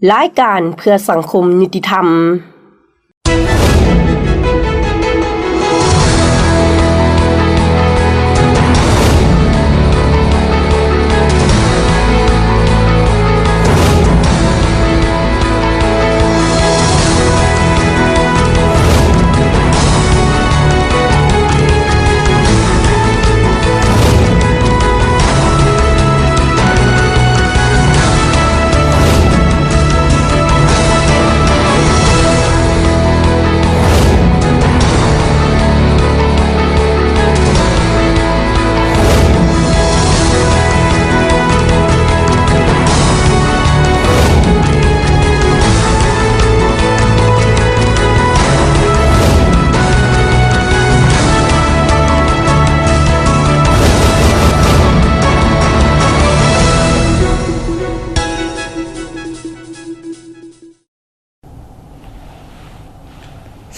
ລາຍການເພື່ອສັງຄົມຍຸຕິທຳ.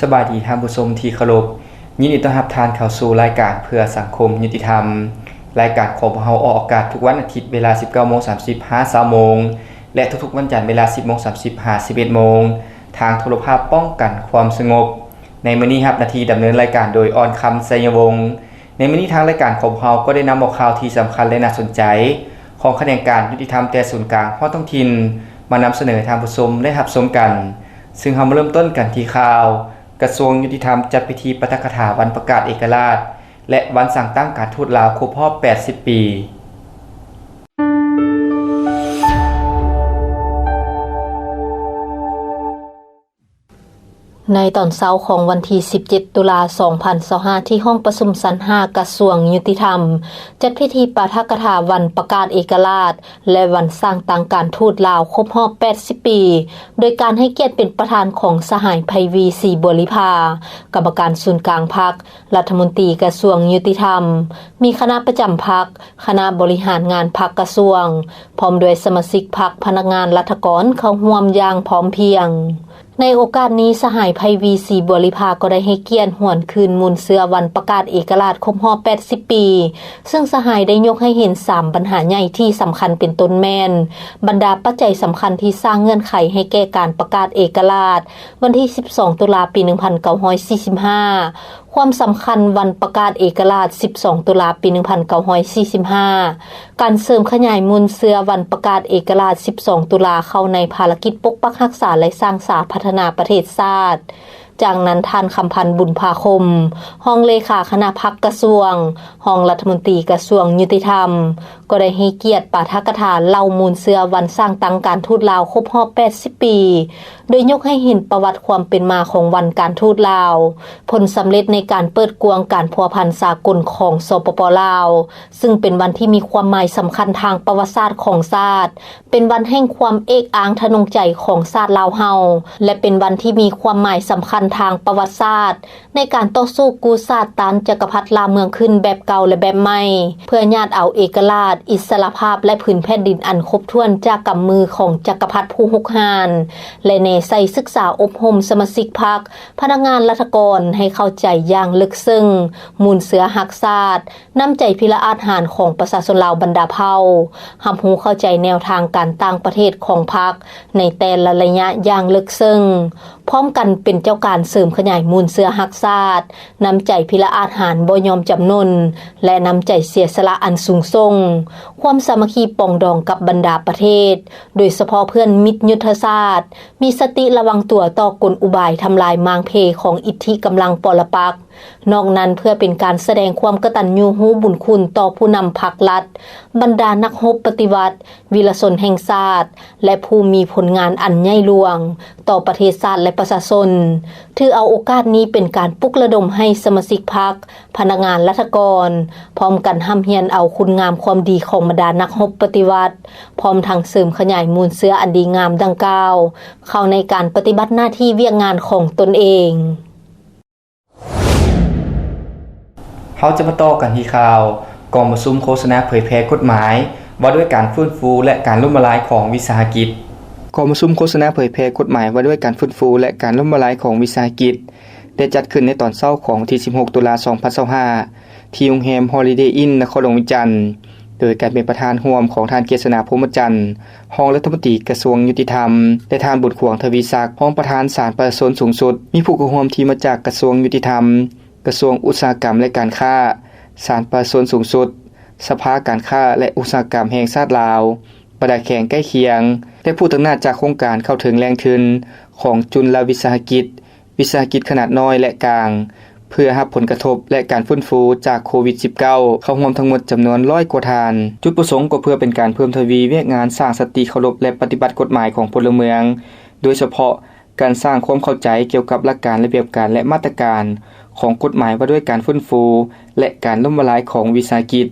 ສະບາຍດີທ່ານຜູ້ຊົມທີ່ເຄົາລົບ, ຍິນດີຕ້ອນຮັບທ່ານເຂົ້າສູ່ລາຍການເພື່ອສັງຄົມຍຸຕິທຳ. ລາຍການຂອງພວກເຮົາອອກອາກາດທຸກວັນອາທິດເວລາສິບເກົ້າໂມງສາມສິບຫາຊາວໂມງ ແລະ ທຸກໆວັນຈັນເວລາສິບໂມງສາມສິບຫາສິບເອັດໂມງ ທາງໂທລະພາບປ້ອງກັນຄວາມສະຫງົບ. ໃນມື້ນີ້ຮັບໜ້າທີ່ດຳເນີນລາຍການໂດຍ ອ່ອນຄຳ ໄຊຍະວົງ. ໃນມື້ນີ້ທາງລາຍການຂອງພວກເຮົາກໍໄດ້ນຳເອົາຂ່າວທີ່ສຳຄັນ ແລະ ໜ້າສົນໃຈຂອງຂະແໜງການຍຸຕິທຳແຕ່ສູນກາງຮອດທ້ອງຖິ່ນ ມານຳສະເໜີໃຫ້ທ່ານຜູ້ຊົມໄດ້ຮັບຊົມກັນ. ເຊິ່ງເຮົາມາເລີ່ມຕົ້ນກັນທີ່ຂ່າວ ກະຊວງຍຸຕິທຳຈັດພິທີປາຖະກະຖາວັນປະກາດເອກະລາດ ແລະ ວັນສ້າງຕັ້ງການທູດລາວຄົບຮອບແປດສິບປີ. ໃນຕອນເຊົ້າຂອງວັນທີສິບເຈັດ ຕຸລາ ສອງພັນຊາວຫ້າ ທີ່ຫ້ອງປະຊຸມຊັ້ນຫ້າ ກະຊວງຍຸຕິທຳ ຈັດພິທີປາຖະກະຖາວັນປະກາດເອກະລາດ ແລະ ວັນສ້າງຕັ້ງການທູດລາວຄົບຮອບແປດສິບປີ ໂດຍການໃຫ້ກຽດເປັນປະທານຂອງສະຫາຍ ໄພວີ ສີບົວລິພາ, ກຳມະການສູນກາງພັກ, ລັດຖະມົນຕີກະຊວງຍຸຕິທຳ, ມີຄະນະປະຈຳພັກ, ຄະນະບໍລິຫານງານພັກກະຊວງ, ພ້ອມດ້ວຍສະມາຊິກພັກ, ພະນັກງານລັດຖະກອນເຂົ້າຮ່ວມຢ່າງພ້ອມພຽງ. ໃນໂອກາດນີ້, ສະຫາຍ ໄພວີ ສີບົວລິພາ ກໍໄດ້ໃຫ້ກຽດຫວນຄືນມູນເຊື້ອວັນປະກາດເອກະລາດຄົບຮອບແປດສິບປີ, ເຊິ່ງສະຫາຍໄດ້ຍົກໃຫ້ເຫັນສາມບັນຫາໃຫຍ່ທີ່ສຳຄັນ ເປັນຕົ້ນແມ່ນ ບັນດາປັດໄຈສຳຄັນທີ່ສ້າງເງື່ອນໄຂໃຫ້ແກ່ການປະກາດເອກະລາດ ວັນທີສິບສອງ ຕຸລາ ປີໜຶ່ງພັນເກົ້າຮ້ອຍສີ່ສິບຫ້າ, ຄວາມສຳຄັນວັນປະກາດເອກະລາດ ສິບສອງ ຕຸລາ ປີໜຶ່ງພັນເກົ້າຮ້ອຍສີ່ສິບຫ້າ, ການເສີມຂະຫຍາຍມູນເຊື້ອວັນປະກາດເອກະລາດ ສິບສອງ ຕຸລາ ເຂົ້າໃນພາລະກິດປົກປັກຮັກສາ ແລະ ສ້າງສາພັດທະນາປະເທດຊາດ. ຈາກນັ້ນ, ທ່ານ ຄຳພັນ ບຸນພາຄົມ, ຮອງເລຂາຄະນະພັກກະຊວງ, ຮອງລັດຖະມົນຕີກະຊວງຍຸຕິທຳ, ກໍໄດ້ໃຫ້ກຽດປາຖະກະຖາເລົ່າມູນເຊື້ອວັນສ້າງຕັ້ງການທູດລາວຄົບຮອບແປດສິບປີ, ໂດຍຍົກໃຫ້ເຫັນປະຫວັດຄວາມເປັນມາຂອງວັນການທູດລາວ, ຜົນສຳເລັດໃນການເປີດກວ້າງການພົວພັນສາກົນຂອງ ສປປ ລາວ, ຊຶ່ງເປັນວັນທີ່ມີຄວາມໝາຍສຳຄັນທາງປະຫວັດສາດຂອງຊາດ, ເປັນວັນແຫ່ງຄວາມເອກອ້າງທະນົງໃຈຂອງຊາດລາວເຮົາ ແລະ ເປັນວັນທີ່ມີຄວາມໝາຍສຳຄັນທາງປະຫວັດສາດ ໃນການຕໍ່ສູ້ກູ້ຊາດຕ້ານຈັກກະພັດລ່າເມືອງຂຶ້ນແບບເກົ່າ ແລະ ແບບໃໝ່ ເພື່ອຍາດເອົາເອກະລາດ, ອິດສະຫຼະພາບ ແລະ ຜືນແຜ່ນດິນອັນຄົບຖ້ວນຈາກກຳມືຂອງຈັກກະພັດຜູ້ຮຸກຮານ ແລະ ແນໃສ່ສຶກສາອົບຮົມສະມາຊິກພັກ, ພະນັກງານລັດຖະກອນໃຫ້ເຂົ້າໃຈຢ່າງເລິກເຊິ່ງມູນເຊື້ອຮັກຊາດ, ນ້ຳໃຈພິລະອາດຫານຂອງປະຊາຊົນລາວບັນດາເຜົ່າ, ຮັບຮູ້ເຂົ້າໃຈແນວທາງການຕ່າງປະເທດຂອງພັກໃນແຕ່ລະໄລຍະຢ່າງເລິກເຊິ່ງ, ພ້ອມກັນເປັນເຈົ້າການເສີມຂະຫຍາຍມູນເຊື້ອຮັກຊາດ, ນ້ຳໃຈພິລະອາດຫານບໍ່ຍອມຈຳນົນ ແລະ ນ້ຳໃຈເສຍສະຫຼະອັນສູງສົ່ງ, ຄວາມສາມັກຄີປອງດອງກັບບັນດາປະເທດ, ໂດຍສະເພາະເພື່ອນມິດຍຸດທະສາດ, ມີສະຕິລະວັງຕົວຕໍ່ກົນອຸບາຍທຳລາຍມ້າງເພຂອງອິດທິກຳລັງປໍລະປັກ. ນອກນັ້ນ, ເພື່ອເປັນການສະແດງຄວາມກະຕັນຍູຮູ້ບຸນຄຸນຕໍ່ຜູ້ນຳພັກລັດ, ບັນດານັກຮົບປະຕິວັດ, ວີລະຊົນແຫ່ງຊາດ ແລະ ຜູ້ມີຜົນງານອັນໃຫຍ່ຫຼວງຕໍ່ປະເທດຊາດ ແລະ ປະຊາຊົນ, ຖືເອົາໂອກາດນີ້ເປັນການປຸກລະດົມໃຫ້ສະມາຊິກພັກ, ພະນັກງານລັດຖະກອນ ພ້ອມກັນຮ່ຳຮຽນເອົາຄຸນງາມຄວາມດີຂອງບັນດານັກຮົບປະຕິວັດ, ພ້ອມທັງເສີມຂະຫຍາຍມູນເຊື້ອອັນດີງາມດັ່ງກ່າວ ເຂົ້າໃນການປະຕິບັດໜ້າທີ່ວຽກງານຂອງຕົນເອງ. ເຮົາຈະມາຕໍ່ກັນທີ່ຂ່າວ ກອງປະຊຸມໂຄສະນາເຜີຍແຜ່ກົດໝາຍວ່າດ້ວຍການຟື້ນຟູ ແລະ ການລົ້ມລະລາຍຂອງວິສາຫະກິດ. ກອງປະຊຸມໂຄສະນາເຜີຍແຜ່ກົດໝາຍວ່າດ້ວຍການຟື້ນຟູ ແລະ ການລົ້ມລະລາຍຂອງວິສາຫະກິດ ໄດ້ຈັດຂຶ້ນໃນຕອນເຊົ້າຂອງວັນທີສິບຫົກ ຕຸລາ ສອງພັນຊາວຫ້າ ທີ່ໂຮງແຮມ Holiday Inn ນະຄອນຫຼວງວຽງຈັນ, ແຕ່ ໂດຍການເປັນປະທານຮ່ວມຂອງທ່ານ ເກດສະໜາ ພົມມະຈັນ ຮອງລັດຖະມົນຕີກະຊວງຍຸຕິທຳ ແລະ ທ່ານ ບຸນຂວາງ ທະວີສັກ ຮອງປະທານສານປະຊາຊົນສູງສຸດ, ມີຜູ້ເຂົ້າຮ່ວມທີ່ມາຈາກກະຊວງຍຸຕິທຳ, ກະຊວງອຸດສາຫະກຳ ແລະ ການຄ້າ, ສານປະຊາຊົນສູງສຸດ, ສະພາການຄ້າ ແລະ ອຸດສາຫະກຳແຫ່ງຊາດລາວ, ບັນດາແຂວງໃກ້ຄຽງ ແລະ ຜູ້ຕາງໜ້າຈາກໂຄງການເຂົ້າເຖິງແຫຼ່ງທຶນຂອງຈຸນລະວິສາຫະກິດ, ວິສາຫະກິດຂະໜາດນ້ອຍ ແລະ ກາງ ເພື່ອຮັບຜົນກະທົບ ແລະ ການຟື້ນຟູຈາກໂຄວິດສິບເກົ້າ ເຂົ້າຮ່ວມທັງໝົດຈຳນວນຮ້ອຍກວ່າທ່ານ. ຈຸດປະສົງກໍເພື່ອເປັນການເພີ່ມທະວີວຽກງານສ້າງສະຕິເຄົາລົບ ແລະ ປະຕິບັດກົດໝາຍຂອງພົນລະເມືອງ, ໂດຍສະເພາະການສ້າງຄວາມເຂົ້າໃຈກ່ຽວກັບຫຼັກການ, ລະບຽບການ ແລະ ມາດຕະການຂອງກົດໝາຍວ່າດ້ວຍການຟື້ນຟູ ແລະ ການລົ້ມລະລາຍຂອງວິສາຫະກິດ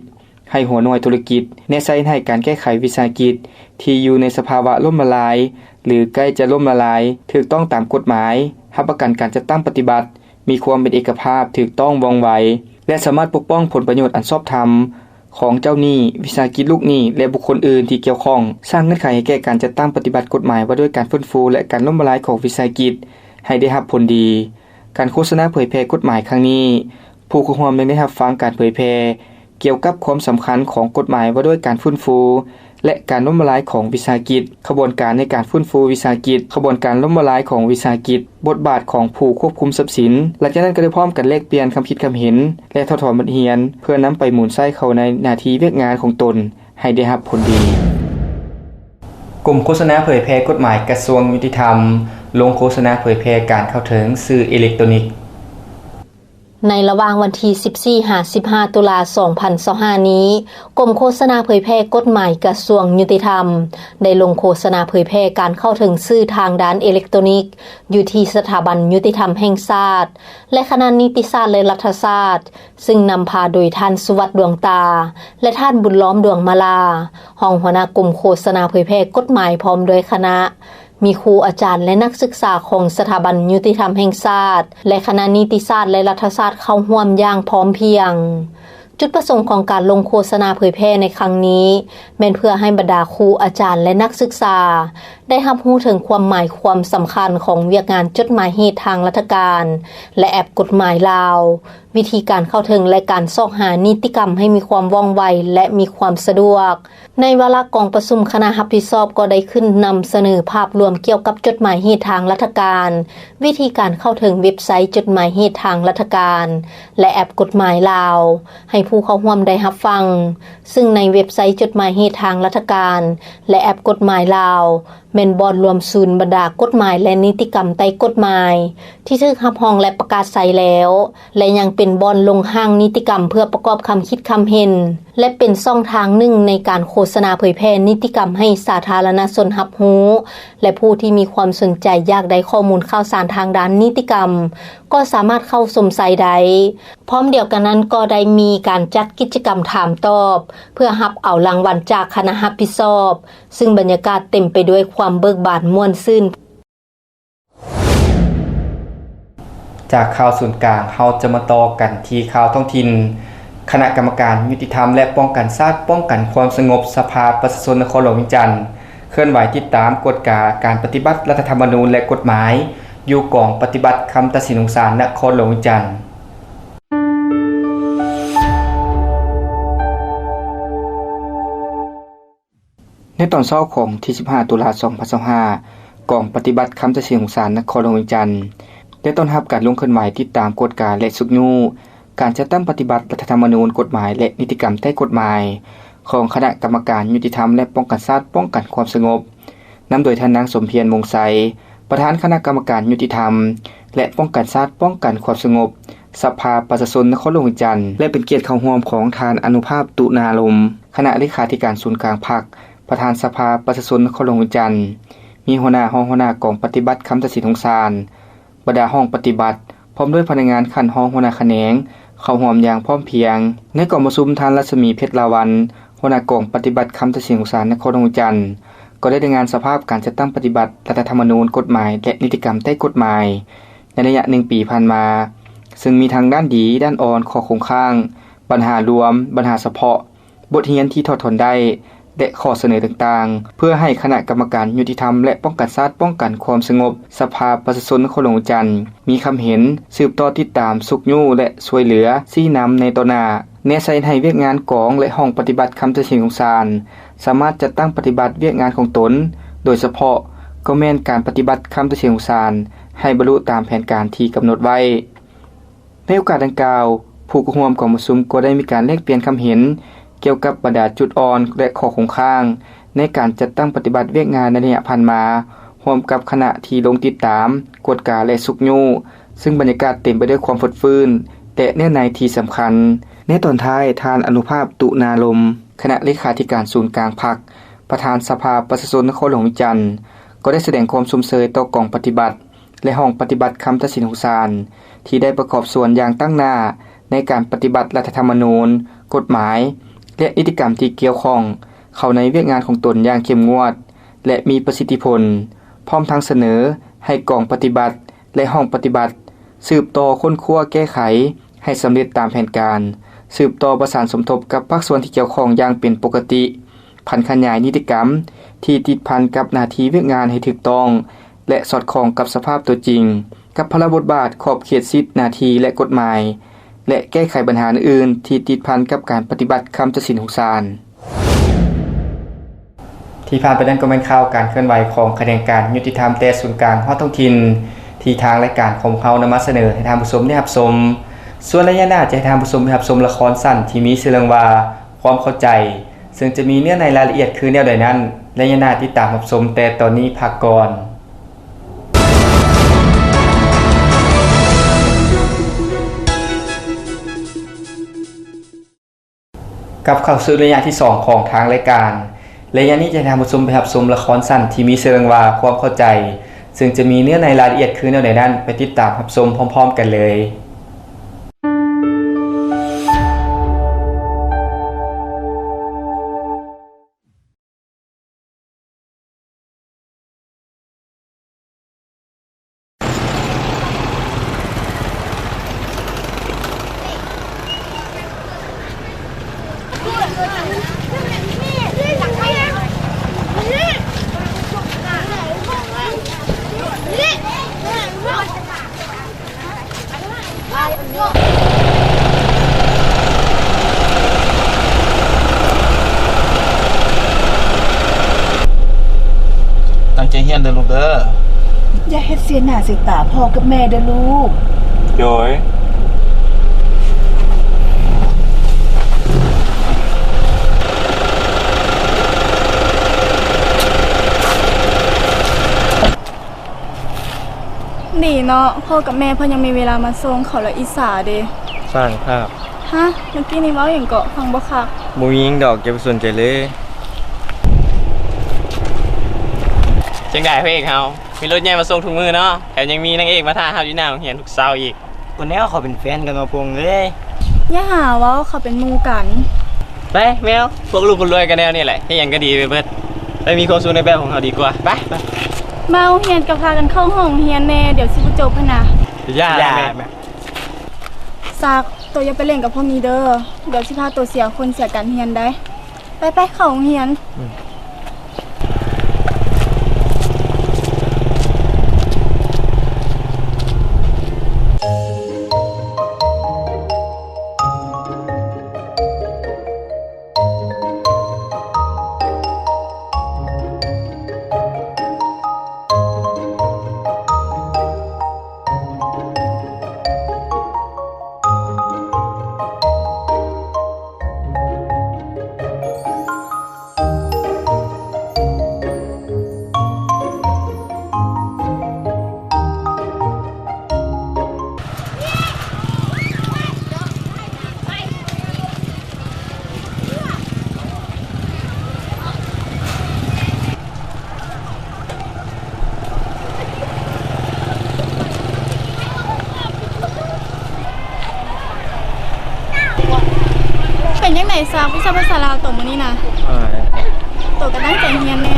ໃຫ້ຫົວໜ່ວຍທຸລະກິດແນໃສ່ໃຫ້ການແກ້ໄຂວິສາຫະກິດທີ່ຢູ່ໃນສະພາວະລົ້ມລະລາຍ ຫຼື ໃກ້ຈະລົ້ມລະລາຍ ຖືກຕ້ອງຕາມກົດໝາຍ, ຮັບປະກັນການຈັດຕັ້ງປະຕິບັດ ມີຄວາມເປັນເອກະພາບ, ຖືກຕ້ອງ, ວ່ອງໄວ ແລະ ສາມາດປົກປ້ອງຜົນປະໂຫຍດອັນຊອບທຳຂອງເຈົ້າໜີ້, ວິສາຫະກິດລູກໜີ້ ແລະ ບຸກຄົນອື່ນທີ່ກ່ຽວຂ້ອງ, ສ້າງເງື່ອນໄຂໃຫ້ແກ່ການຈັດຕັ້ງປະຕິບັດກົດໝາຍວ່າດ້ວຍການຟື້ນຟູ ແລະ ການລົ້ມລະລາຍຂອງວິສາຫະກິດໃຫ້ໄດ້ຮັບຜົນດີ. ການໂຄສະນາເຜີຍແຜ່ກົດໝາຍຄັ້ງນີ້, ຜູ້ເຂົ້າຮ່ວມຍັງໄດ້ຮັບຟັງການເຜີຍແຜ່ກ່ຽວກັບຄວາມສຳຄັນຂອງກົດໝາຍວ່າດ້ວຍການຟື້ນຟູ ແລະ ການລົ້ມລະລາຍຂອງວິສາຫະກິດ, ຂະບວນການໃນການຟື້ນຟູວິສາຫະກິດ, ຂະບວນການລົ້ມລະລາຍຂອງວິສາຫະກິດ, ບົດບາດຂອງຜູ້ຄວບຄຸມຊັບສິນ. ຫຼັງຈາກນັ້ນກໍໄດ້ພ້ອມກັນແລກປ່ຽນຄຳຄິດຄຳເຫັນ ແລະ ຖອດຖອນບົດຮຽນ ເພື່ອນຳໄປໝູນໃຊ້ເຂົ້າໃນໜ້າທີ່ວຽກງານຂອງຕົນໃຫ້ໄດ້ຮັບຜົນດີ. ກົມໂຄສະນາເຜີຍແຜ່ກົດໝາຍກະຊວງຍຸຕິທຳ ລົງໂຄສະນາເຜີຍແຜ່ການເຂົ້າເຖິງສື່ເອເລັກໂຕນິກ. ໃນລະຫວ່າງວັນທີສິບສີ່ຫາສິບຫ້າຕຸລາສອງພັນຊາວຫ້ານີ້, ກົມໂຄສະນາເຜີຍແຜ່ກົດໝາຍກະຊວງຍຸຕິທຳ ໄດ້ລົງໂຄສະນາເຜີຍແຜ່ການເຂົ້າເຖິງສື່ທາງດ້ານເອເລັກໂຕນິກ ຢູ່ທີ່ສະຖາບັນຍຸຕິທຳແຫ່ງຊາດ ແລະ ຄະນະນິຕິສາດ ແລະ ລັດຖະສາດ, ຊຶ່ງນຳພາໂດຍທ່ານ ສຸວັດ ດວງຕາ ແລະ ທ່ານ ບຸນລ້ອມ ດວງມາລາ ຮອງຫົວໜ້າກົມໂຄສະນາເຜີຍແຜ່ກົດໝາຍ ພ້ອມດ້ວຍຄະນະ. ມີຄູອາຈານ ແລະ ນັກສຶກສາຂອງສະຖາບັນຍຸຕິທຳແຫ່ງຊາດ ແລະ ຄະນະນິຕິສາດ ແລະ ລັດຖະສາດເຂົ້າຮ່ວມຢ່າງພ້ອມພຽງ. ຈຸດປະສົງຂອງການລົງໂຄສະນາເຜີຍແຜ່ໃນຄັ້ງນີ້ ແມ່ນເພື່ອໃຫ້ບັນດາຄູອາຈານ ແລະ ນັກສຶກສາ ໄດ້ຮັບຮູ້ເຖິງຄວາມໝາຍຄວາມສຳຄັນຂອງວຽກງານຈົດໝາຍເຫດທາງລັດຖະການ ແລະ ແອັບກົດໝາຍລາວ, ວິທີການເຂົ້າເຖິງ ແລະ ການຊອກຫານິຕິກຳໃຫ້ມີຄວາມວ່ອງໄວ ແລະ ມີຄວາມສະດວກ. ໃນວາລະກອງປະຊຸມ, ຄະນະຮັບຜິດຊອບກໍໄດ້ຂຶ້ນນຳສະເໜີພາບລວມກ່ຽວກັບຈົດໝາຍເຫດທາງລັດຖະການ, ວິທີການເຂົ້າເຖິງເວັບໄຊຈົດໝາຍເຫດທາງລັດຖະການ ແລະ ແອັບກົດໝາຍລາວ ໃຫ້ຜູ້ເຂົ້າຮ່ວມໄດ້ຮັບຟັງ, ຊຶ່ງໃນເວັບໄຊຈົດໝາຍເຫດທາງລັດຖະການ ແລະ ແອັບກົດໝາຍລາວ ແມ່ນບ່ອນລວມສູນບັນດາກົດໝາຍ ແລະ ນິຕິກຳໃຕ້ກົດໝາຍ ທີ່ຖືກຮັບຮອງ ແລະ ປະກາດໃຊ້ແລ້ວ ແລະ ຍັງເປັນບ່ອນລົງຮ່າງນິຕິກຳເພື່ອປະກອບຄຳຄິດຄຳເຫັນ ແລະ ເປັນຊ່ອງທາງໜຶ່ງໃນການໂຄສະນາເຜີຍແຜ່ນິຕິກຳໃຫ້ສາທາລະນະຊົນຮັບຮູ້ ແລະ ຜູ້ທີ່ມີຄວາມສົນໃຈຢາກໄດ້ຂໍ້ມູນຂ່າວສານທາງດ້ານນິຕິກຳ ກໍສາມາດເຂົ້າຊົມໃຊ້ໄດ້. ພ້ອມດຽວກັນນັ້ນກໍໄດ້ມີການຈັດກິດຈະກຳຖາມຕອບ ເພື່ອຮັບເອົາລາງວັນຈາກຄະນະຮັບຜິດຊອບ, ຊຶ່ງບັນຍາກາດເຕັມໄປດ້ວຍຄວາມເບີກບານມ່ວນຊື່ນ. ຈາກຂ່າວສູນກາງ, ເຮົາຈະມາຕໍ່ກັນທີ່ຂ່າວທ້ອງຖິ່ນ. ຄະນະກຳມະການຍຸຕິທຳ ແລະ ປ້ອງກັນຊາດ ປ້ອງກັນຄວາມສະຫງົບ ສະພາປະຊາຊົນນະຄອນຫຼວງວຽງຈັນ ເຄື່ອນໄຫວຕິດຕາມກວດກາການປະຕິບັດລັດຖະທຳມະນູນ ແລະ ກົດໝາຍ ຢູ່ກອງປະຕິບັດຄຳຕັດສິນຂອງສານນະຄອນຫຼວງວຽງຈັນ. ໃນຕອນເຊົ້າຂອງວັນທີສິບຫ້າຕຸລາສອງພັນຊາວຫ້າ, ກອງປະຕິບັດຄຳຕັດສິນຂອງສານນະຄອນຫຼວງວຽງຈັນ ໄດ້ຕ້ອນຮັບການລົງເຄື່ອນໄຫວຕິດຕາມກວດກາ ແລະ ຊຸກຍູ້ການຈັດຕັ້ງປະຕິບັດລັດຖະທຳມະນູນ, ກົດໝາຍ ແລະ ນິຕິກຳໃຕ້ກົດໝາຍ ຂອງຄະນະກຳມະການຍຸຕິທຳ ແລະ ປ້ອງກັນຊາດ ປ້ອງກັນຄວາມສະຫງົບ, ນຳໂດຍທ່ານນາງ ສົມພຽນ ວົງໄຊ, ປະທານຄະນະກຳມະການຍຸຕິທຳ ແລະ ປ້ອງກັນຊາດ ປ້ອງກັນຄວາມສະຫງົບ ສະພາປະຊາຊົນນະຄອນຫຼວງວຽງຈັນ ແລະ ເປັນກຽດເຂົ້າຮ່ວມຂອງທ່ານ ອະນຸພາບ ຕຸນາລົມ, ຄະນະເລຂາທິການສູນກາງພັກ, ປະທານສະພາປະຊາຊົນນະຄອນຫຼວງວຽງຈັນ, ມີຫົວໜ້າຫ້ອງ, ຫົວໜ້າກອງປະຕິບັດຄຳຕັດສິນຂອງສານ, ບັນດາຫ້ອງປະຕິບັດ, ພ້ອມດ້ວຍພະນັກງານຂັ້ນຮອງຫົວໜ້າຂະແໜງ ເຂົ້າຮ່ວມຢ່າງພ້ອມພຽງ. ໃນກອງປະຊຸມ, ທ່ານ ລັດສະໝີ ເພັດລາວັນ, ຫົວໜ້າກອງປະຕິບັດຄຳຕັດສິນຂອງສານນະຄອນຫຼວງວຽງຈັນ, ກໍໄດ້ລາຍງານສະພາບການຈັດຕັ້ງປະຕິບັດລັດຖະທຳມະນູນ, ກົດໝາຍ ແລະ ນິຕິກຳໃຕ້ກົດໝາຍ ໃນໄລຍະໜຶ່ງປີຜ່ານມາ, ຊຶ່ງມີທັງດ້ານດີ, ດ້ານອ່ອນ, ຂໍ້ຄົງຄ້າງ, ບັນຫາລວມ, ບັນຫາສະເພາະ, ບົດຮຽນທີ່ຖອດຖອນໄດ້ ແລະ ຂໍ້ສະເໜີຕ່າງໆ ເພື່ອໃຫ້ຄະນະກຳມະການຍຸຕິທຳ ແລະ ປ້ອງກັນຊາດ ປ້ອງກັນຄວາມສະຫງົບ ສະພາປະຊາຊົນນະຄອນຫຼວງວຽງຈັນ ມີຄຳເຫັນ ສືບຕໍ່ຕິດຕາມ, ຊຸກຍູ້ ແລະ ຊ່ວຍເຫຼືອຊີ້ນຳໃນຕໍ່ໜ້າ. ແນໃສ່ໃຫ້ວຽກງານກອງ ແລະ ຫ້ອງປະຕິບັດຄຳຕັດສິນຂອງສານ ສາມາດຈັດຕັ້ງປະຕິບັດວຽກງານຂອງຕົນ, ໂດຍສະເພາະກໍແມ່ນການປະຕິບັດຄຳຕັດສິນຂອງສານໃຫ້ບັນລຸຕາມແຜນການທີ່ກຳນົດໄວ້. ໃນໂອກາດດັ່ງກ່າວ, ຜູ້ເຂົ້າຮ່ວມກອງປະຊຸມກໍໄດ້ມີການແລກປ່ຽນຄຳເຫັນກ່ຽວກັບບັນດາຈຸດອ່ອນ ແລະ ຂໍ້ຄົງຄ້າງໃນການຈັດຕັ້ງປະຕິບັດວຽກງານໃນໄລຍະຜ່ານມາ, ຮ່ວມກັບຄະນະທີ່ລົງຕິດຕາມ, ກວດກາ ແລະ ຊຸກຍູ້, ຊຶ່ງບັນຍາກາດເຕັມໄປດ້ວຍຄວາມຟົດຟື້ນ ແລະ ເນື້ອໃນທີ່ສຳຄັນ. ໃນຕອນທ້າຍ, ທ່ານ ອະນຸພາບ ຕຸນາລົມ, ຄະນະເລຂາທິການສູນກາງພັກ, ປະທານສະພາປະຊາຊົນນະຄອນຫຼວງວຽງຈັນ, ກໍໄດ້ສະແດງຄວາມຊົມເຊີຍຕໍ່ກອງປະຕິບັດ ແລະ ຫ້ອງປະຕິບັດຄຳຕັດສິນຂອງສານ ທີ່ໄດ້ປະກອບສ່ວນຢ່າງຕັ້ງໜ້າໃນການປະຕິບັດລັດຖະທຳມະນູນ, ກົດໝາຍ ແລະ ນິຕິກຳທີ່ກ່ຽວຂ້ອງເຂົ້າໃນວຽກງານຂອງຕົນຢ່າງເຂັ້ມງວດ ແລະ ມີປະສິດທິຜົນ, ພ້ອມທັງສະເໜີໃຫ້ກອງປະຕິບັດ ແລະ ຫ້ອງປະຕິບັດ ສືບຕໍ່ຄົ້ນຄວ້າແກ້ໄຂໃຫ້ສຳເລັດຕາມແຜນການ, ສືບຕໍ່ປະສານສົມທົບກັບພາກສ່ວນທີ່ກ່ຽວຂ້ອງຢ່າງເປັນປົກກະຕິ, ຜັນຂະຫຍາຍນິຕິກຳທີ່ຕິດພັນກັບໜ້າທີ່ວຽກງານໃຫ້ຖືກຕ້ອງ ແລະ ສອດຄ່ອງກັບສະພາບຕົວຈິງ, ກັບພາລະບົດບາດ, ຂອບເຂດສິດ, ໜ້າທີ່ ແລະ ກົດໝາຍ ແລະ ແກ້ໄຂບັນຫາອື່ນໆທີ່ຕິດພັນກັບການປະຕິບັດຄຳຕັດສິນຂອງສານ. ທີ່ຜ່ານໄປນັ້ນກໍແມ່ນຂ່າວການເຄື່ອນໄຫວຂອງຂະແໜງການຍຸຕິທຳແຕ່ສູນກາງຮອດທ້ອງຖິ່ນ ທີ່ທາງລາຍການຂອງເຮົານຳມາສະເໜີໃຫ້ທ່ານຜູ້ຊົມໄດ້ຮັບຊົມ. ສ່ວນໄລຍະໜ້າຈະໃຫ້ທ່ານຜູ້ຊົມໄດ້ຮັບຊົມລະຄອນສັ້ນທີ່ມີຊື່ເລື່ອງວ່າ ຄວາມເຂົ້າໃຈ ເຊິ່ງຈະມີເນື້ອໃນລາຍລະອຽດຄືແນວໃດນັ້ນ, ໄລຍະໜ້າຕິດຕາມຮັບຊົມ, ແຕ່ຕອນນີ້ພັກກ່ອນ. ກັບເຂົ້າສູ່ໄລຍະທີສອງຂອງທາງລາຍການ. ໄລຍະນີ້ຈະໃຫ້ທ່ານຜູ້ຊົມໄປຮັບຊົມລະຄອນສັ້ນທີ່ມີຊື່ເລື່ອງວ່າ ຄວາມເຂົ້າໃຈ, ເຊິ່ງຈະມີເນື້ອໃນລາຍລະອຽດຄືແນວໃດນັ້ນ, ໄປຕິດຕາມຮັບຊົມພ້ອມໆກັນເລີຍ. ຕັ້ງໃຈຮຽນເດີລູກເດີ. ຢ່າເຮັດເສຍໜ້າເສຍຕາພໍ່ກັບແມ່ເດີລູກ. ໂດຍ. ດີເນາະ, ພໍ່ກັບແມ່ເພິ່ນຍັງມີເວລາມາສົ່ງ, ເຂົາລະອິດສາເດ. ສ້າງພາບ. ຮະ? ເມື່ອກີ້ນີ້ເວົ້າຫຍັງເກາະ? ຟັງບໍ່ຄັກ. ບໍ່ມີຫຍັງດອກ, ຢ່າໄປສົນໃຈເລີຍ. ຈັ່ງໃດພະເອກເຮົາ? ມີລົດໃຫຍ່ມາສົ່ງທຸກມື້ເນາະ, ແຖມຍັງມີນາງເອກມາຖ້າຮັບຢູ່ໜ້າໂຮງຮຽນທຸກເຊົ້າອີກ. ບໍ່ແນວເຂົາເປັນແຟນກັນວ່າພວກເອີຍ. ຢ່າຫາເວົ້າ, ເຂົາເປັນໝູ່ກັນ. ໄປແມວ, ພວກລູກຄົນລວຍກໍແນວນີ້ແຫຼະ, ເຮັດຫຍັງກໍດີໄປເບິດ. ໄປມີຄວາມສຸກໃນແບບຂອງເຮົາດີກວ່າ. ໄປ, ໄປ. ມາໂຮງຮຽນກໍພາກັນເຂົ້າຫ້ອງຮຽນແດ່, ດຽວຊິບໍ່ຈົບຫັ້ນນະ. ຢ່າແມ່. ສັກ, ໂຕຢ່າໄປຫຼິ້ນກັບພວກນີ້ເດີ, ດຽວຊິພາໂຕເສຍຄົນເສຍການຮຽນໄດ໋. ໄປໆ ເຂົ້າໂຮງຮຽນ. ເປັນຈັ່ງໃດຊາກ ວິຊາພາສາລາວໂຕມື້ນີ້ນະ? ໂຕກໍຕັ້ງໃຈຮຽນແດ່.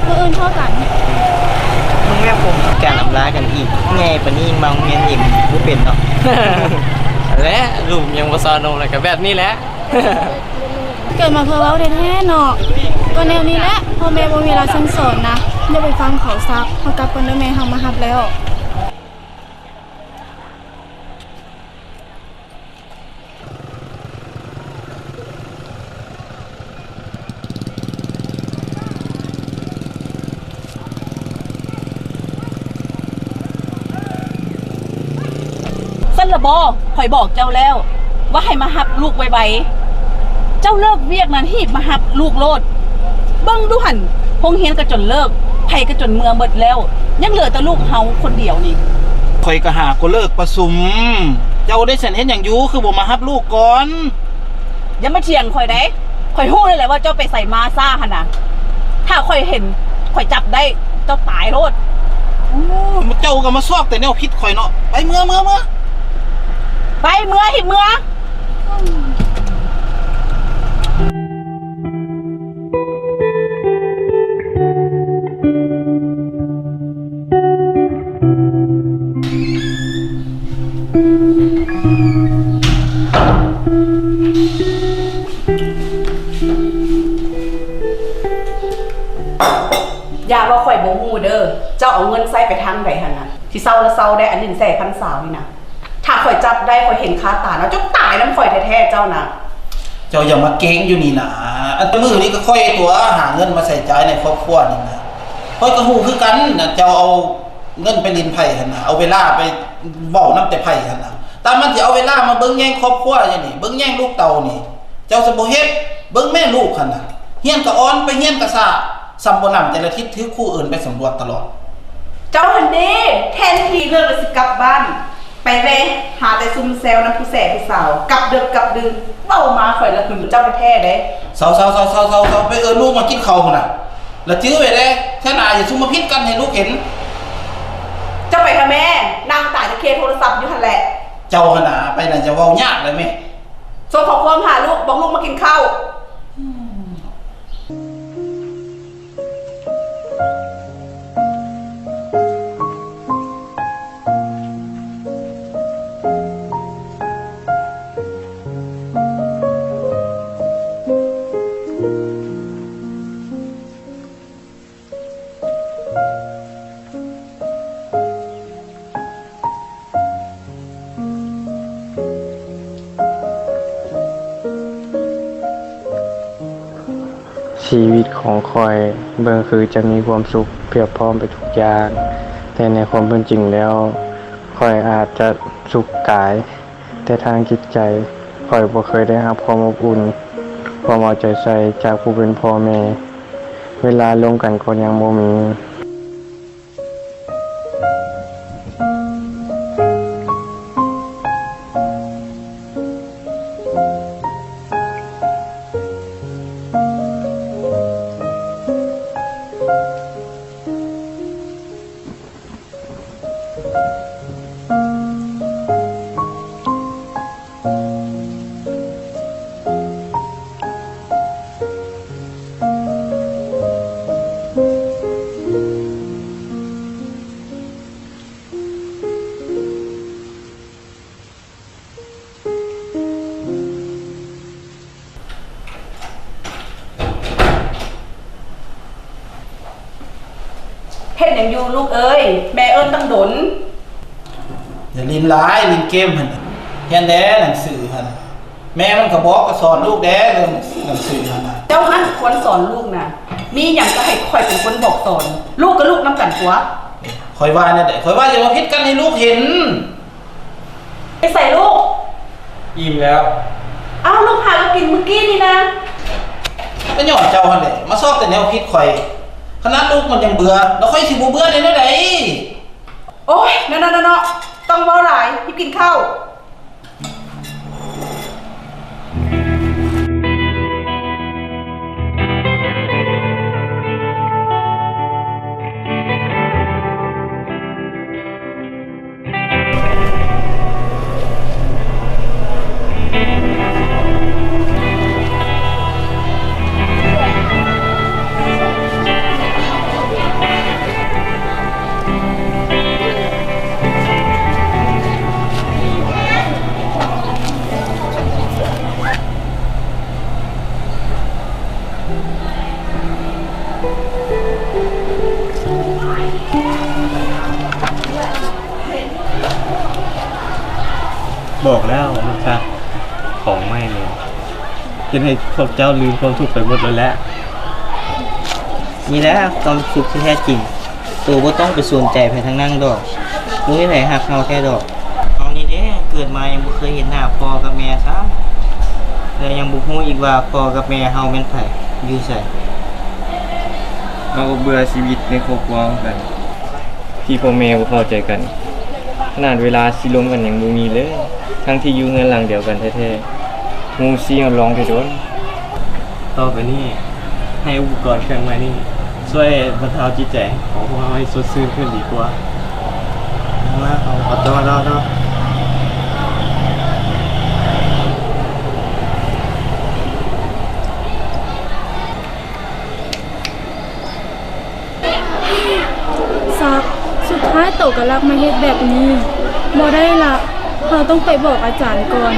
ມື້ອື່ນພໍ້ກັນ. ມຶງແມ່ຜົມການອຳລາກັນອີກ. ໃຫຍ່ປານນີ້ມາໂຮງຮຽນອີກບໍ່ເປັນເນາະ. ແລະ ລູກຍັງບໍ່ຊາວນົມ ແລ້ວກໍແບບນີ້ແຫຼະ. ເກີດມາເພື່ອເວົ້າແທ້ໆເນາະ. ກໍແນວນີ້ແຫຼະ, ພໍ່ແມ່ບໍ່ມີເວລາສັ່ງສອນນະ. ຢ່າໄປຟັງເຂົາຊາກ. ເຮົາກັບກ່ອນເດີ, ແມ່ເຮົາມາຮັບແລ້ວ. ນັ້ນລະບໍ? ຂ້ອຍບອກເຈົ້າແລ້ວ ວ່າໃຫ້ມາຮັບລູກໄວໆ. ເຈົ້າເລີກວຽກນັ້ນຮີບມາຮັບລູກໂລດ. ເບິ່ງດູຫັ້ນ, ໂຮງຮຽນກໍຈົນເລີກ, ໃຜກໍຈົນເມືອເບິດແລ້ວ, ຍັງເຫຼືອແຕ່ລູກເຮົາຄົນດຽວນີ້. ຂ້ອຍກໍຫາກໍເລີກປະຊຸມ. ເຈົ້າໄດ້ສັນເຮັດຫຍັງຢູ່? ຄືບໍ່ມາຮັບລູກກ່ອນ? ຢ່າມາຖຽງຂ້ອຍເດ້. ຂ້ອຍຮູ້ແລ້ວແຫຼະວ່າເຈົ້າໄປໃສມາຊ້າຫັ້ນນະ. ຖ້າຂ້ອຍເຫັນ, ຂ້ອຍຈັບໄດ້, ເຈົ້າຕາຍໂລດ. ໂອ້, ເຈົ້າກໍມາຊອກແຕ່ແນວຜິດຂ້ອຍເນາະ. ໄປເມືອ, ເມືອ, ເມືອ. ໄປເມືອ, ຮີບເມືອ. ຢ່າວ່າຂ້ອຍບໍ່ຮູ້ເດີ້, ເຈົ້າເອົາເງິນໃຊ້ໄປທາງໃດຫັ້ນນະ? ຊິເຊົາລະເຊົາໄດ້, ອັນໜຶ່ງແສນພັນສາວນີ້ນະ. ຖ້າຂ້ອຍຈັບໄດ້, ຂ້ອຍເຫັນຄາຕາເນາະ, ເຈົ້າຕາຍນຳຂ້ອຍແທ້ໆ ເຈົ້ານະ. ເຈົ້າຢ່າມາເກັ່ງຢູ່ນີ້ນາ. ອັນແຕ່ມື້ນີ້ກໍຂ້ອຍຕົວະຫາເງິນມາໃຊ້ຈ່າຍໃນຄອບຄົວນີ້ນາ. ຂ້ອຍກໍຮູ້ຄືກັນນະ, ເຈົ້າເອົາເງິນໄປຫຼິ້ນໄພ້ຫັ້ນນາ, ເອົາເວລາໄປເວົ້ານຳແຕ່ໄພ້ຫັ້ນນາ. ຕາມມັນຊິເອົາເວລາມາເບິ່ງແຍງຄອບຄົວຢູ່ນີ້, ເບິ່ງແຍງລູກເຕົ້ານີ້. ເຈົ້າຊະບໍ່ເຮັດ, ເບິ່ງແມ່ລູກຫັ້ນນະ. ຮຽນກໍອ່ອນ, ໄປຮຽນກໍຊ້າ, ສ່ຳບໍ່ນຳແຕ່ລະທິດຖືຄູເອີ້ນໄປສຳຫຼວດຕະຫຼອດ. ເຈົ້າຫັ້ນເດ້, ແທນທີ່ເລີກແລ້ວຊິກັບບ້ານ, ໄປແວ່ຫາແຕ່ຊຸມແຊວນຳຜູ້ແສຜູ້ສາວ, ກັບເດິກກັບດື່ນ, ເວົ້າມາຂ້ອຍລະຫຶງເຈົ້າແທ້ໆເດ້. ເຊົາໆໆໆໆ ໄປເອີ້ນລູກມາກິນເຂົ້າພຸ້ນນະ. ລະຈື່ໄວ້ເດ້, ເທື່ອໜ້າຢ່າຊຸມມາຜິດກັນໃຫ້ລູກເຫັນ. ເຈົ້າໄປຫາແມ່, ນັ່ງຕາຍແຕ່ເຄໂທລະສັບຢູ່ຫັ້ນແຫຼະ. ເຈົ້າຫັ້ນນາ, ໄປນະ, ຢ່າເວົ້າຍາກເລີຍແມ່. ສົ່ງຂໍ້ຄວາມຫາລູກ, ບອກລູກມາກິນເຂົ້າ. ຊີວິດຂອງຂ້ອຍເບິ່ງຄືຈະມີຄວາມສຸກພຽບພ້ອມໄປທຸກຢ່າງ, ແຕ່ໃນຄວາມເປັນຈິງແລ້ວ, ຂ້ອຍອາດຈະສຸກກາຍ, ແຕ່ທາງຈິດໃຈ, ຂ້ອຍບໍ່ເຄີຍໄດ້ຮັບຄວາມອົບອຸ່ນ, ຄວາມເອົາໃຈໃສ່ຈາກຜູ້ເປັນພໍ່ແມ່. ເວລາລົມກັນກໍຍັງບໍ່ມີ. ເຮັດຫຍັງຢູ່ລູກເອີຍ? ແມ່ເອີ້ນຕັ້ງດົນ. ຢ່າຫຼິ້ນຫຼາຍ, ຫຼິ້ນເກມຫັ້ນ. ຮຽນແດ່ໜັງສືຫັ້ນ. ແມ່ມັນກໍບອກ, ກໍສອນລູກແດ່ເລື່ອງໜັງສືຫັ້ນນະ. ເຈົ້າຫັ້ນຄວນສອນລູກນະ. ມີຫຍັງກໍໃຫ້ຂ້ອຍເປັນຄົນບອກສອນ. ລູກກໍລູກນຳກັນຕົວະ. ຂ້ອຍວ່າແນວໃດ? ຂ້ອຍວ່າຢ່າມາຜິດກັນໃຫ້ລູກເຫັນ. ໄປໃສລູກ? ອີ່ມແລ້ວ. ອ້າວ, ລູກຫາກໍກິນມື້ກີ້ນີ້ນະ. ກໍຍ້ອນເຈົ້າຫັ້ນແຫຼະ ມາຊອກແຕ່ແນວຜິດຂ້ອຍ. ຂະໜາດລູກມັນຍັງເບື່ອ, ແລ້ວຂ້ອຍຊິບໍ່ເບື່ອໄດ້ແນວໃດ? ໂອ້ຍ, ເນາະໆໆ, ຕ້ອງເວົ້າຫຼາຍ, ຮີບກິນເຂົ້າ. ບອກແລ້ວວ່າມັນຄັກ ຂອງໃໝ່ນີ້ ເຮັດໃຫ້ພວກເຈົ້າລືມຄວາມທຸກໄປໝົດແລ້ວແຫຼະ. ນີ້ແຫຼະຄວາມສຸກທີ່ແທ້ຈິງ. ໂຕບໍ່ຕ້ອງໄປສົນໃຈໃຜທັງນັ້ນດອກ. ບໍ່ມີໃຜຮັກເຮົາແທ້ດອກ. ເອົານີ້ເດ້. ເກີດມາຍັງບໍ່ເຄີຍເຫັນໜ້າພໍ່ກັບແມ່ຊ້ຳ ແລະ ຍັງບໍ່ຮູ້ອີກວ່າພໍ່ກັບແມ່ເຮົາແມ່ນໃຜ ຢູ່ໃສ. ເຮົາກໍເບື່ອຊີວິດໃນຄອບຄົວເຮົາຄືກັນ ທີ່ພໍ່ແມ່ບໍ່ເຂົ້າໃຈກັນ ຂະໜາດເວລາຊິລົມກັນຍັງບໍ່ມີເລີຍ ທັງທີ່ຢູ່ເຮືອນຫຼັງດຽວກັນແທ້ໆ ຮູ້ຊີ້ຮອດລອງແຕ່ດົນ. ຕໍ່ໄປນີ້ ໃຫ້ອຸປະກອນເຄື່ອງໃໝ່ນີ້ຊ່ວຍບັນເທົາຈິດໃຈຂອງພວກເຮົາໃຫ້ສົດຊື່ນຂຶ້ນດີກວ່າ. ເອົາລະ ເອົາ ເອົາຕໍ່ ຕໍ່ ຕໍ່. ສັກ ສຸດທ້າຍໂຕກໍລັກມາເຮັດແບບນີ້. ບໍ່ໄດ້ລະ ເຮົາຕ້ອງໄປບອກອາຈານກ່ອນ.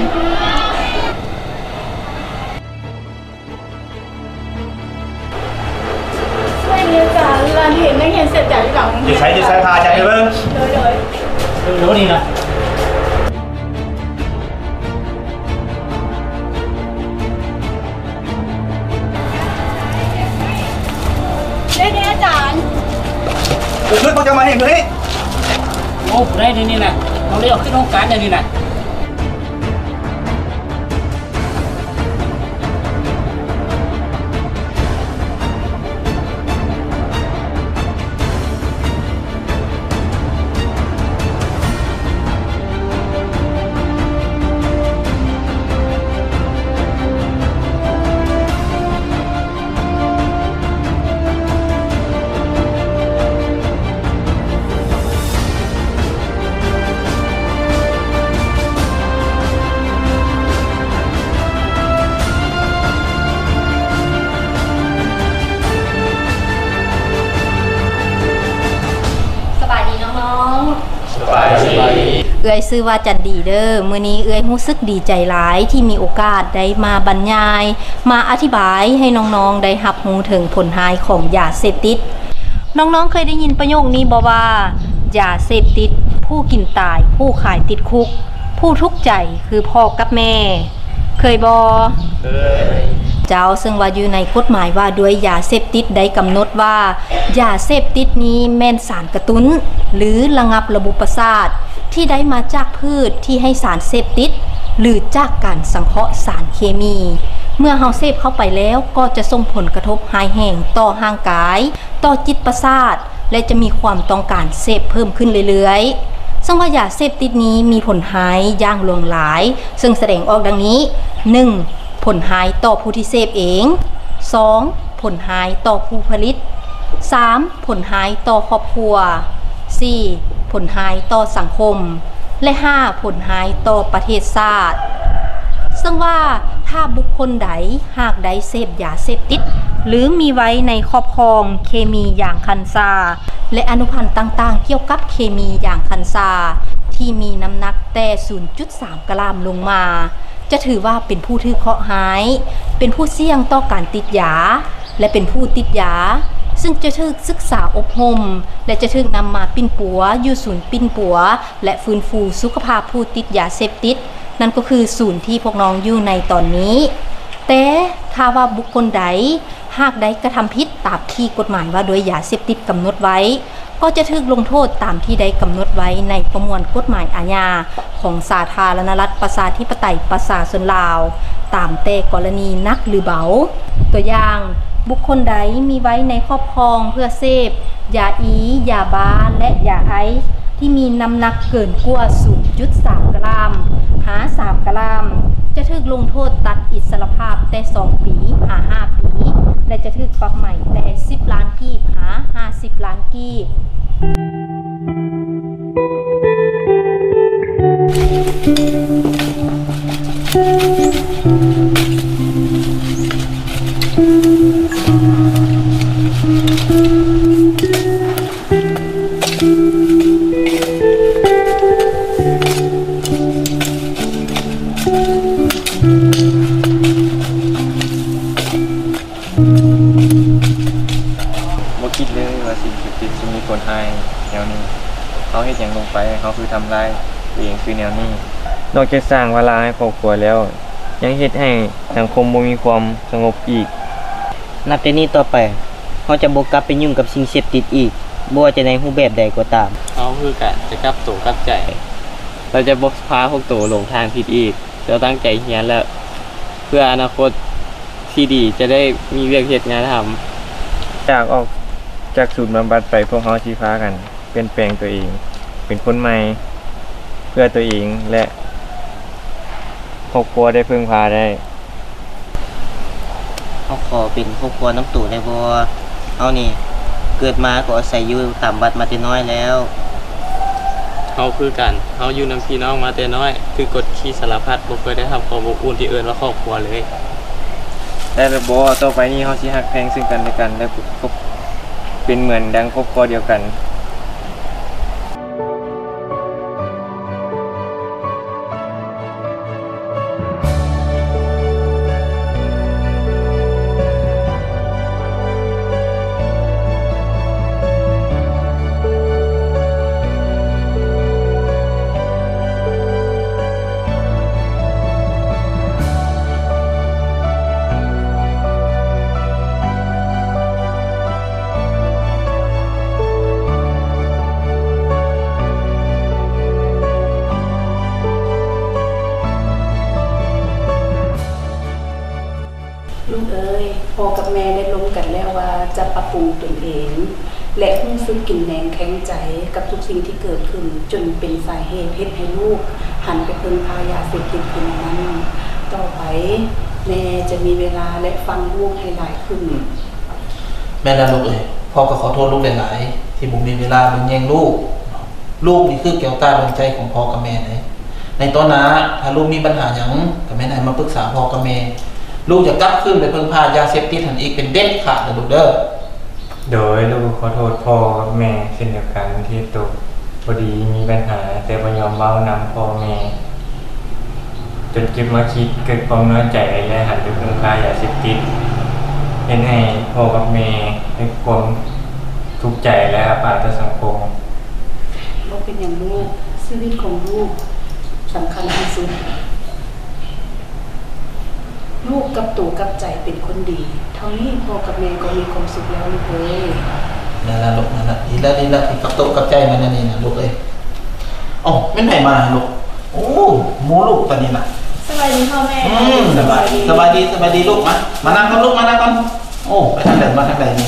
ແມ່ນອາຈານ ຫຼານເຫັນນັກຮຽນເສບຢາຢູ່ຫຼັງໂຮງຮຽນ. ຢູ່ໃສ ຢູ່ໃສ ພາອາຈານໄປເບິ່ງ. ໂດຍ ໂດຍ. ເອີ ໂດຍນີ້ນະ. ເດ້ ເດ້ອາຈານ. ເອີ ເພິ່ນພວກເຈົ້າມາເຮັດຫຍັງຢູ່ນີ້? ໂອ້ ຜູ້ໃດນີ້ນະ? ເອົາເລີຍ ເອົາຂຶ້ນຫ້ອງການດຽວນີ້ນະ. ສະບາຍດີນ້ອງໆ. ສະບາຍດີ. ເອື້ອຍຊື່ວ່າຈັນດີເດີ້. ມື້ນີ້ເອື້ອຍຮູ້ສຶກດີໃຈຫຼາຍທີ່ມີໂອກາດໄດ້ມາບັນຍາຍ, ມາອະທິບາຍໃຫ້ນ້ອງໆໄດ້ຮັບຮູ້ເຖິງຜົນຮ້າຍຂອງຢາເສບຕິດ. ນ້ອງໆເຄີຍໄດ້ຍິນປະໂຫຍກນີ້ບໍ່ວ່າ ຢາເສບຕິດ ຜູ້ກິນຕາຍ ຜູ້ຂາຍຕິດຄຸກ ຜູ້ທຸກໃຈຄືພໍ່ກັບແມ່. ເຄີຍບໍ່? ເຄີຍ. ເຈົ້າ, ເຊິ່ງວ່າຢູ່ໃນກົດໝາຍວ່າດ້ວຍຢາເສບຕິດໄດ້ກຳນົດວ່າ ຢາເສບຕິດນີ້ແມ່ນສານກະຕຸ້ນ ຫຼື ລະງັບລະບົບປະສາດ ທີ່ໄດ້ມາຈາກພືດທີ່ໃຫ້ສານເສບຕິດ ຫຼື ຈາກການສັງເຄາະສານເຄມີ. ເມື່ອເຮົາເສບເຂົ້າໄປແລ້ວ ກໍຈະສົ່ງຜົນກະທົບຮ້າຍແຮງຕໍ່ຮ່າງກາຍ, ຕໍ່ຈິດປະສາດ ແລະ ຈະມີຄວາມຕ້ອງການເສບເພີ່ມຂຶ້ນເລື້ອຍໆ. ເຊິ່ງວ່າຢາເສບຕິດນີ້ມີຜົນຮ້າຍຢ່າງຫຼວງຫຼາຍ, ເຊິ່ງສະແດງອອກດັ່ງນີ້, ໜຶ່ງ ຜົນຮ້າຍຕໍ່ຜູ້ທີ່ເສບເອງ, ສອງ ຜົນຮ້າຍຕໍ່ຜູ້ຜະລິດ, ສາມ ຜົນຮ້າຍຕໍ່ຄອບຄົວ, ສີ່ ຜົນຮ້າຍຕໍ່ສັງຄົມ ແລະ ຫ້າ ຜົນຮ້າຍຕໍ່ປະເທດຊາດ. ເຊິ່ງວ່າຖ້າບຸກຄົນໃດຫາກໄດ້ເສບຢາເສບຕິດ ຫຼື ມີໄວ້ໃນຄອບຄອງເຄມີຢາງຄັນຊາ ແລະ ອະນຸພັນຕ່າງໆກ່ຽວກັບເຄມີຢາງຄັນຊາ ທີ່ມີນ້ຳໜັກແຕ່ສູນຈຸດສາມກຣາມລົງມາ ຈະຖືວ່າເປັນຜູ້ຖືກເຄາະຮ້າຍ, ເປັນຜູ້ສ່ຽງຕໍ່ການຕິດຢາ ແລະ ເປັນຜູ້ຕິດຢາ, ເຊິ່ງຈະຖືກສຶກສາອົບຮົມ ແລະ ຈະຖືກນຳມາປິ່ນປົວຢູ່ສູນປິ່ນປົວ ແລະ ຟື້ນຟູສຸຂະພາບຜູ້ຕິດຢາເສບຕິດ, ນັ້ນກໍຄືສູນທີ່ພວກນ້ອງຢູ່ໃນຕອນນີ້. ແຕ່ຖ້າວ່າບຸກຄົນໃດຫາກໄດ້ກະທຳຜິດຕາມທີ່ກົດໝາຍວ່າດ້ວຍຢາເສບຕິດກຳນົດໄວ້, ກໍຈະຖືກລົງໂທດຕາມທີ່ໄດ້ກຳນົດໄວ້ໃນປະມວນກົດໝາຍອາຍາຂອງສາທາລະນະລັດ ປະຊາທິປະໄຕ ປະຊາຊົນລາວ ຕາມແຕ່ກໍລະນີໜັກ ຫຼື ເບົາ. ຕົວຢ່າງ, ບຸກຄົນໃດມີໄວ້ໃນຄອບຄອງເພື່ອເສບຢາອີ, ຢາບ້າ ແລະ ຢາໄອສ໌ ທີ່ມີນ້ຳໜັກເກີນກວ່າສູນຈຸດສາມກຣາມ ຫາ ສາມກຣາມ ຈະຖືກລົງໂທດຕັດອິດສະລະພາບແຕ່ສອງປີ ຫາ ຫ້າປີ ແລະ ຈະຖືກປັບໃໝແຕ່ສິບລ້ານກີບ ຫາ ຫ້າສິບລ້ານກີບ. ບໍ່ຄິດເລີຍວ່າສິ່ງທີ່ເປັນຊິມີຜົນຮ້າຍແນວນີ້. ເຮົາເຮັດຫຍັງລົງໄປ? ເຮົາຄືທຳລາຍຕົວເອງຄືແນວນີ້. ນອກຈາກສ້າງວາລະໃຫ້ຄອບຄົວແລ້ວ, ຍັງເຮັດໃຫ້ສັງຄົມບໍ່ມີຄວາມສະຫງົບອີກ. ນັບແຕ່ນີ້ຕໍ່ໄປ, ເຮົາຈະບໍ່ກັບໄປຫຍຸ້ງກັບສິ່ງເສບຕິດອີກ, ບໍ່ວ່າຈະໃນຮູບແບບໃດກໍຕາມ. ເຮົາຄືກັນຈະກັບໂຕກັບໃຈ. ເຮົາຈະບໍ່ພາພວກໂຕຫຼົງທາງຜິດອີກ. ເຈົ້າຕັ້ງໃຈຮຽນແລ້ວ ເພື່ອອະນາຄົດທີ່ດີ ຈະໄດ້ມີວຽກເຮັດງານທຳ. ຢາກອອກຈາກສູນບຳບັດໄປ, ພວກເຮົາຊິພາກັນປ່ຽນແປງຕົວເອງ ເປັນຄົນໃໝ່ ເພື່ອຕົວເອງ ແລະ ຄອບຄົວໄດ້ເພິ່ງພາໄດ້. ເຮົາຂໍເປັນຄອບຄົວນຳໂຕໄດ້ບໍ່? ເຮົານີ້ເກີດມາກໍອາໄສຢູ່ຕາມວັດມາແຕ່ນ້ອຍແລ້ວ. ເຮົາຄືກັນ, ເຮົາຢູ່ນຳພີ່ນ້ອງມາແຕ່ນ້ອຍ, ຖືກກົດຂີ່ສາລະພັດ, ບໍ່ເຄີຍໄດ້ຮັບຄວາມອົບອຸ່ນທີ່ເອີ້ນວ່າຄອບຄົວເລີຍ. ແຕ່ລະບໍ່, ຕໍ່ໄປນີ້ເຮົາຊິຮັກແພງເຊິ່ງກັນແລະກັນ ແລະ ເປັນເໝືອນດັ່ງຄອບຄົວດຽວກັນ. ລູກເອີຍ, ພໍ່ກັບແມ່ໄດ້ລົມກັນແລ້ວວ່າຈະປັບປຸງຕົນເອງ ແລະ ຮູ້ສຶກກິນແໜງແຂງໃຈກັບທຸກສິ່ງທີ່ເກີດຂຶ້ນ, ຈົນເປັນສາເຫດເຮັດໃຫ້ລູກຫັນໄປເພິ່ງພາຢາເສບຕິດຂຶ້ນນັ້ນ. ຕໍ່ໄປແມ່ຈະມີເວລາ ແລະ ຟັງລູກໃຫ້ຫຼາຍຂຶ້ນ. ແມ່ນແລ້ວລູກເອີຍ, ພໍ່ກໍຂໍໂທດລູກຫຼາຍໆ ທີ່ບໍ່ມີເວລາເບິ່ງແຍງລູກ. ລູກນີ້ຄືແກ້ວຕາດວງໃຈຂອງພໍ່ກັບແມ່ເດ້. ໃນຕໍ່ໜ້າ ຖ້າລູກມີບັນຫາຫຍັງ ກໍແມ່ນໃຫ້ມາປຶກສາພໍ່ກັບແມ່. ລູກຢ່າກັບຄືນໄປເພິ່ງພາຢາເສບຕິດຫັ້ນອີກເປັນເດັດຂາດເດີລູກເດີ. ໂດຍ, ລູກກໍຂໍໂທດພໍ່ກັບແມ່ເຊັ່ນດຽວກັນ ທີ່ໂຕ ພໍດີມີບັນຫາ ແຕ່ບໍ່ຍອມເວົ້ານຳພໍ່ແມ່ ຈົນເກັບມາຄິດ ເກີດຄວາມນ້ອຍໃຈ ແລະ ຫັນໄປເພິ່ງພາຢາເສບຕິດ ເຮັດໃຫ້ພໍ່ກັບແມ່ມີຄວາມທຸກໃຈ ແລະ ອັບອາຍຕໍ່ສັງຄົມ. ບໍ່ເປັນຫຍັງລູກ, ຊີວິດຂອງລູກສຳຄັນທີ່ສຸດ. ລູກກັບໂຕກັບໃຈເປັນຄົນດີ ເທົ່ານີ້ພໍ່ກັບແມ່ກໍມີຄວາມສຸກແລ້ວລູກເອີຍ. ນັ້ນລະລູກ, ນັ້ນລະ, ດີລະ, ດີລະ, ກັບໂຕກັບໃຈມັນອັນນີ້ນະລູກເອີຍ. ເອົ້າ, ແມ່ນໃຜມາລູກ? ໂອ້, ໝູລູກຕອນນີ້ນະ. ສະບາຍດີພໍ່ແມ່. ອືມ, ສະບາຍ, ສະບາຍດີ, ສະບາຍດີລູກ. ມາ, ມານັ່ງກ່ອນລູກ, ມານັ່ງກ່ອນ. ໂອ້, ໄປທາງໃດ, ມາທາງໃດນີ້?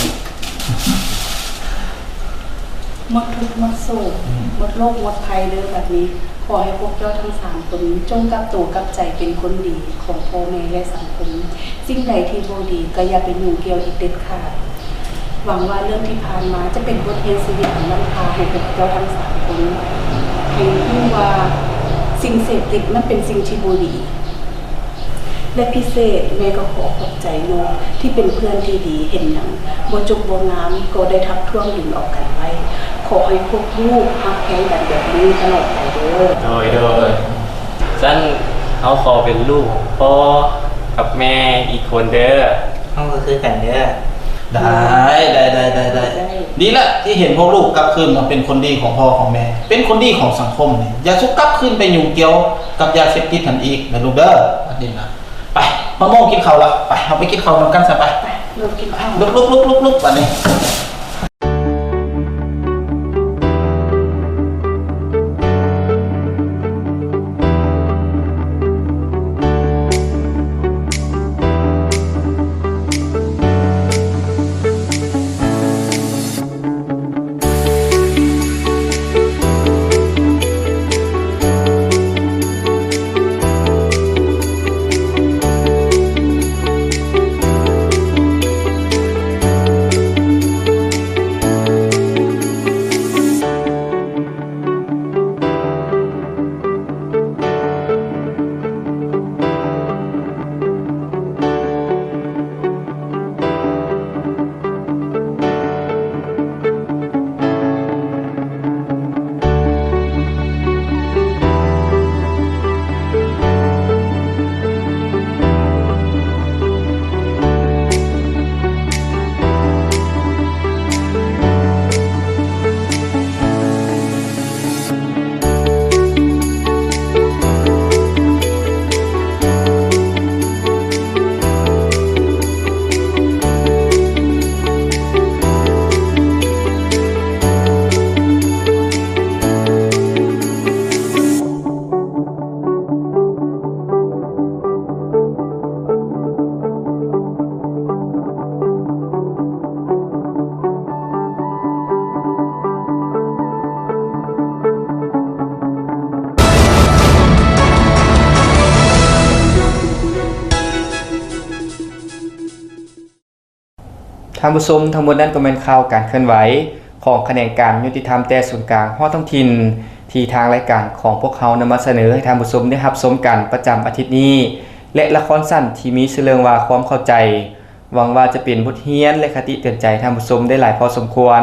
ໝົດທຸກໝົດໂສກ, ອືມ, ໝົດໂລກໝົດໄພເດີບັດນີ້. ຂໍໃຫ້ພວກເຈົ້າທັງສາມຄົນຈົ່ງກັບໂຕກັບໃຈເປັນຄົນດີຂອງພໍ່ແມ່ ແລະ ສັງຄົມ. ສິ່ງໃດທີ່ບໍ່ດີກໍຢ່າໄປຫຍຸ້ງກ່ຽວອີກເດັດຂາດ. ຫວັງວ່າເລື່ອງທີ່ຜ່ານມາຈະເປັນບົດຮຽນຊີວິດອັນລ້ຳຄ່າໃຫ້ພວກເຈົ້າທັງສາມຄົນ. ໃຫ້ຮູ້ວ່າສິ່ງເສບຕິດມັນເປັນສິ່ງທີ່ບໍ່ດີ. ແລະ ພິເສດແມ່ກໍຂໍຂອບໃຈນ້ອງທີ່ເປັນເພື່ອນທີ່ດີ, ເຫັນຫຍັງບໍ່ຈົບບໍ່ງາມກໍໄດ້ທັກທ້ວງດຶງເອົາກັນໄວ້. ຂໍໃຫ້ພວກລູກຮັກແພງກັນແບບນີ້ຕະຫຼອດໄປເດີ. ໂດຍ, ໂດຍ. ຊັ້ນເຮົາຂໍເປັນລູກພໍ່ກັບແມ່ອີກຄົນເດີ. ເຮົາກໍຄືກັນເດີ. ໄດ້, ໄດ້, ໄດ້, ໄດ້, ໄດ້. ໄດ້. ດີລະ ທີ່ເຫັນພວກລູກກັບຄືນມາເປັນຄົນດີຂອງພໍ່ຂອງແມ່, ເປັນຄົນດີຂອງສັງຄົມນີ້. ຢ່າສູ່ກັບຄືນໄປຫຍຸ້ງກ່ຽວກັບຢາເສບຕິດຫັ້ນອີກນະລູກເດີ. ອັນນີ້ນະ. ໄປ, ມາໂມງກິນເຂົ້າລະ. ໄປ, ເຮົາໄປກິນເຂົ້ານຳກັນຊະ. ໄປ, ໄປ. ລຸກ, ລຸກ, ລຸກ, ລຸກ, ລຸກ, ບັດນີ້. ທ່ານຜູ້ຊົມ, ທັງໝົດນັ້ນກໍແມ່ນຂ່າວການເຄື່ອນໄຫວຂອງຂະແໜງການຍຸຕິທຳແຕ່ສູນກາງຮອດທ້ອງຖິ່ນ ທີ່ທາງລາຍການຂອງພວກເຮົານຳມາສະເໜີໃຫ້ທ່ານຜູ້ຊົມໄດ້ຮັບຊົມກັນປະຈຳອາທິດນີ້ ແລະ ລະຄອນສັ້ນທີ່ມີຊື່ເລື່ອງວ່າຄວາມເຂົ້າໃຈ. ຫວັງວ່າຈະເປັນບົດຮຽນ ແລະ ຄະຕິເຕືອນໃຈທ່ານຜູ້ຊົມໄດ້ຫຼາຍພໍສົມຄວນ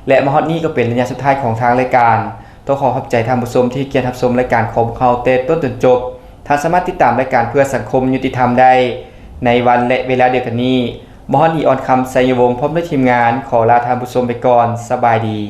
ແລະ ມາຮອດນີ້ກໍເປັນໄລຍະສຸດທ້າຍຂອງທາງລາຍການ. ຕ້ອງຂໍຂອບໃຈທ່ານຜູ້ຊົມທີ່ໃຫ້ກຽດຮັບຊົມລາຍການຂອງພວກເຮົາແຕ່ຕົ້ນຈົນຈົບ. ທ່ານສາມາດຕິດຕາມລາຍການເພື່ອສັງຄົມຍຸຕິທຳໄດ້ໃນວັນ ແລະ ເວລາດຽວກັນນີ້. ມາຮອດນີ້ ອອນຄຳ ໄຊຍະວົງ ພ້ອມດ້ວຍທີມງານ ຂໍລາທ່ານຜູ້ຊົມໄປກ່ອນ. ສະບາຍດີ.